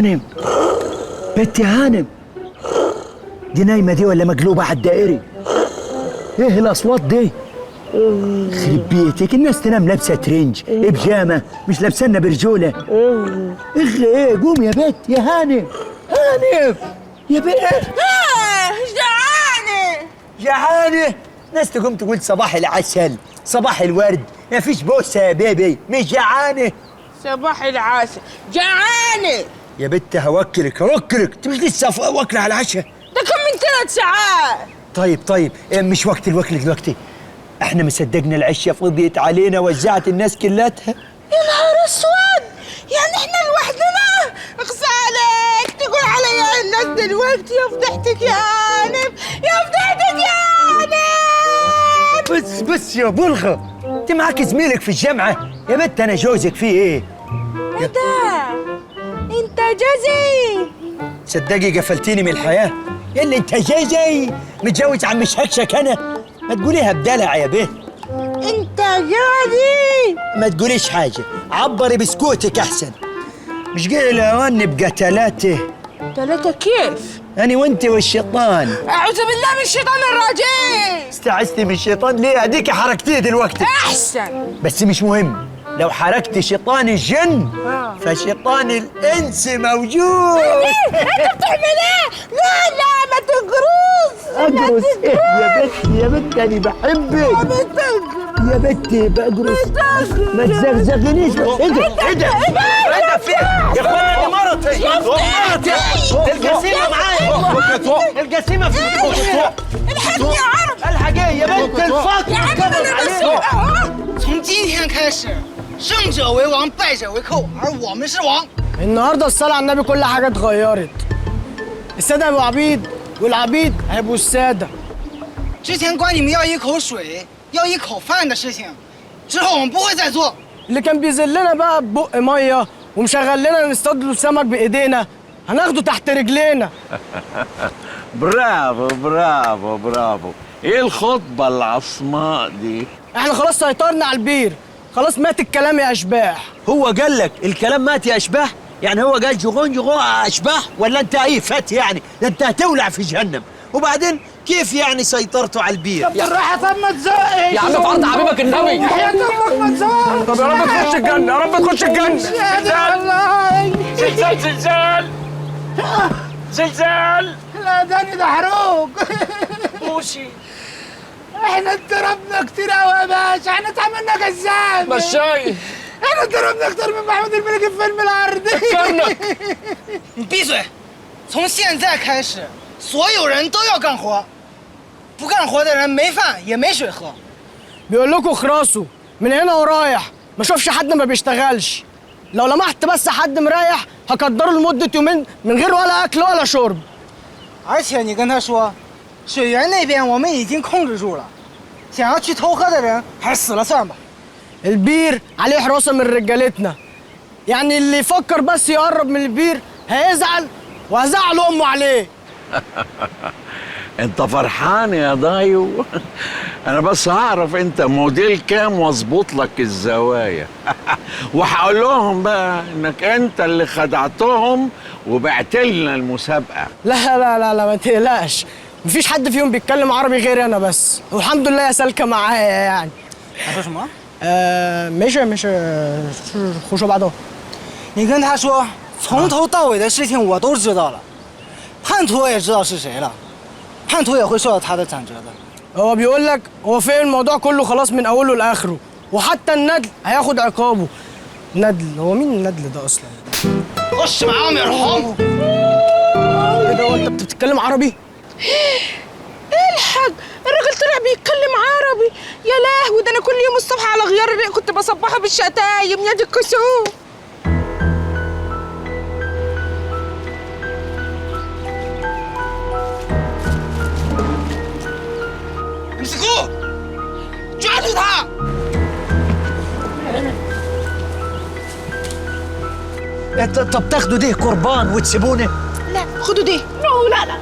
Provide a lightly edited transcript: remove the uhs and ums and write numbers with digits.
هانم، بنت يا هانم، دي نايمة دي ولا مقلوبة على الدائري؟ ايه الأصوات دي؟ خرب بيتك، الناس تنام لابسة ترنج، بيجامة، مش لابسة برجولة. اخ ايه، قوم يا بنت يا هانم، هانم يا بنت. جعانة جعانة؟ ناس تقوم تقول صباح العسل، صباح الورد، ما فيش بوسة يا بيبي، مش جعانة؟ صباح العسل، جعانة يا بنت. هوكلك هوكلك، انت مش لسه واكلة على العشاء؟ ده كم من 3 ساعات. طيب مش وقت الوكل دلوقتي، احنا مصدقنا العشاء فضيت علينا وزعت الناس كلاتها. يا نهار اسود، يعني احنا لوحدنا؟ اقصى عليك تقول عليا الناس دلوقتي. يا فضحتك يا هانم، يا فضحتك يا هانم. بس يا بلغة، انت معاك زميلك في الجامعة يا بنت، انا جوزك فيه ايه؟ ايه ده؟ انت جوزي؟ صدقي قفلتيني من الحياة. يا اللي انت جوزي متجوز عم شكشك انا، ما تقوليها بدلع يا بيه. انت جوزي؟ ما تقوليش حاجة، عبري بسكوتك احسن. مش قايل نبقى 3؟ 3 كيف؟ أنا وأنت والشيطان. أعوذ بالله من الشيطان الرجيم. استعذتي من الشيطان ليه؟ أديك حركتيه دلوقتي. أحسن. بس مش مهم، لو حركت شيطان الجن فشيطان الإنس موجود. أنت بتعمل إيه؟ لا لا ما تجروس. أجرس إيه يا بنتي؟ يا بنتي أنا بحبك. يا بنتي بجرس. ما تزغزغنيش. إيه ده؟ إيه ده؟ إيه ده فين؟ يا إخوانا دي مرتي. مرتي. الجسيمة معايا. الجسيمة في الحقني يا عرب. الحق إيه يا بنت الفقر؟ يا عم أنا بس أهو. 从今天开始，胜者为王，败者为寇，而我们是王。 النهارده الصلاة على النبي كل حاجة اتغيرت. السادة هيبقوا عبيد والعبيد هيبقوا السادة. 之前管你们要一口水、要一口饭的事情，之后我们不会再做。 اللي كان بيذلنا بقى ببق مية ومشغل لنا نصطاد له سمك بإيدينا، هناخده تحت رجلينا. برافو برافو برافو، ايه الخطبة العصماء دي؟ احنا خلاص سيطرنا على البير، خلاص مات الكلام يا اشباح. هو قال لك الكلام مات يا اشباح؟ يعني هو قال جغون جغون اشباح ولا انت اي فت يعني؟ ده انت هتولع في جهنم. وبعدين كيف يعني سيطرتوا على البير؟ طب بالراحة، طب ما تزقش يا عم، في عرض حبيبك النبي. يا امك ما تزقش. طب يا رب تخش الجنة، يا رب تخش الجنة. زلزال زلزال زلزال زلزال. لا داني ده حروق. بوسي احنا اتضربنا كتير قوي يا باشا، احنا اتعملنا جزام. مشاي احنا اتضربنا اكتر من محمود الملك في فيلم الارض. 你闭嘴！从现在开始，所有人都要干活，不干活的人没饭也没水喝。 بيقول لكم اخرسوا من هنا ورايح، ما اشوفش حد ما بيشتغلش. لو لمحت بس حد مريح هقدره لمدة يومين من غير ولا أكل ولا شرب. 而且你跟他说，水源那边我们已经控制住了，想要去偷喝的人还是死了算吧。 البير عليه حراسة من رجالتنا، يعني اللي يفكر بس يقرب من البير هيزعل وهزعل أمه عليه. انت فرحان يا ضايو؟ انا بس هعرف انت موديل كام واظبط لك الزوايا. وهقول لهم بقى انك انت اللي خدعتهم وبعت لنا المسابقة. لا لا لا لا ما تقلقش، مفيش حد فيهم بيتكلم عربي غيري انا بس، والحمد لله يا سالكة معايا يعني. 他说什么？ ماشي ماشي، 胡说八道。 你跟他说，从头到尾的事情我都知道了，叛徒我也知道是谁了，叛徒也会受到他的斩折的。 هو بيقول لك هو فاهم الموضوع كله خلاص من اوله لاخره، وحتى الندل هياخد عقابه. ندل؟ هو مين الندل ده اصلا؟ خش معاهم يا رحام. ايه ده، هو انت بتتكلم عربي؟ الحق الراجل طلع بيتكلم عربي. يا لهوي، ده انا كل يوم الصبح على غيار الريق كنت بصبحه بالشتايم. يا دي الكسوف. امسكوه،抓住他！ طب تاخدوا ده قربان وتسيبونه؟ لا خدوا ده. لا لا